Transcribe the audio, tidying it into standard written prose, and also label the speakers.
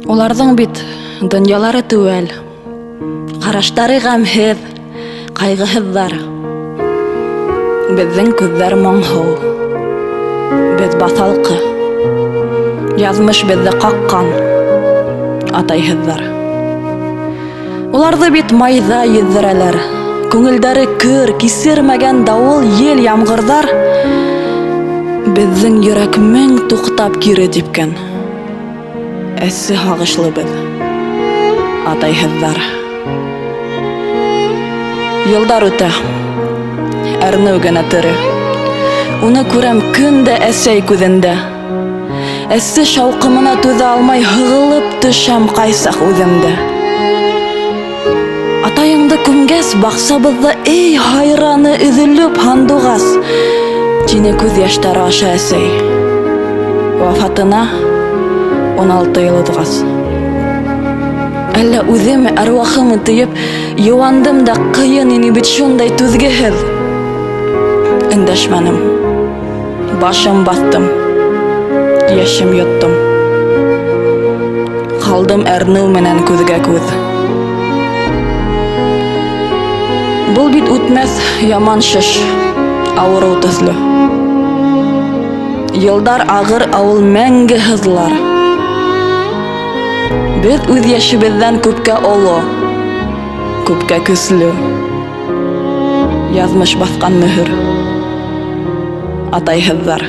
Speaker 1: Уларҙың бит донъялары теүәл, ҡараштары ғәмһеҙ, ҡайғыһыҙҙар. Беҙҙең күҙҙәр моңһоу, беҙ баҫалҡы. Яҙмыш беҙҙе ҡаҡҡан, атайһыҙҙар. Уларҙы бит майҙа йөҙҙөрәләр. Күңелдәре көр, кисермәгән дауыл, ел, ямғырҙар. Беҙҙең йөрәк мең туҡтап кире типкән. Әсе һағышлы беҙ, атайһыҙҙар. Йылдар үтә, әрнеү генә тере. Уны күрәм көн дә әсәй күҙендә. Әсе шауҡымына түҙә алмай һығылып төшәм ҡайсаҡ үҙем дә. Атайыңды күмгәс, баҡсабыҙҙа эй һайраны өҙөлөп һандуғас, тине күҙ йәштәре аша әсәй. Вафатына 16 йыл уҙғас. Әллә үҙеме, әруахымы тейеп, йыуандым да ҡыйын ине бит шундай түҙгеһеҙ. Өндәшмәнем. Башым баҫтым. Йәшем йоттом. Ҡалдым әрнеү менән күҙгә күҙ. Был бит үтмәҫ яман шеш, ауырыу төҫлө. Йылдар ағыр, ә ул мәңге һыҙлар. Беҙ үҙ йәшебеҙҙән күпкә оло, күпкә көслө. Яҙмыш баҫҡан мөһөр. Атайһыҙҙар.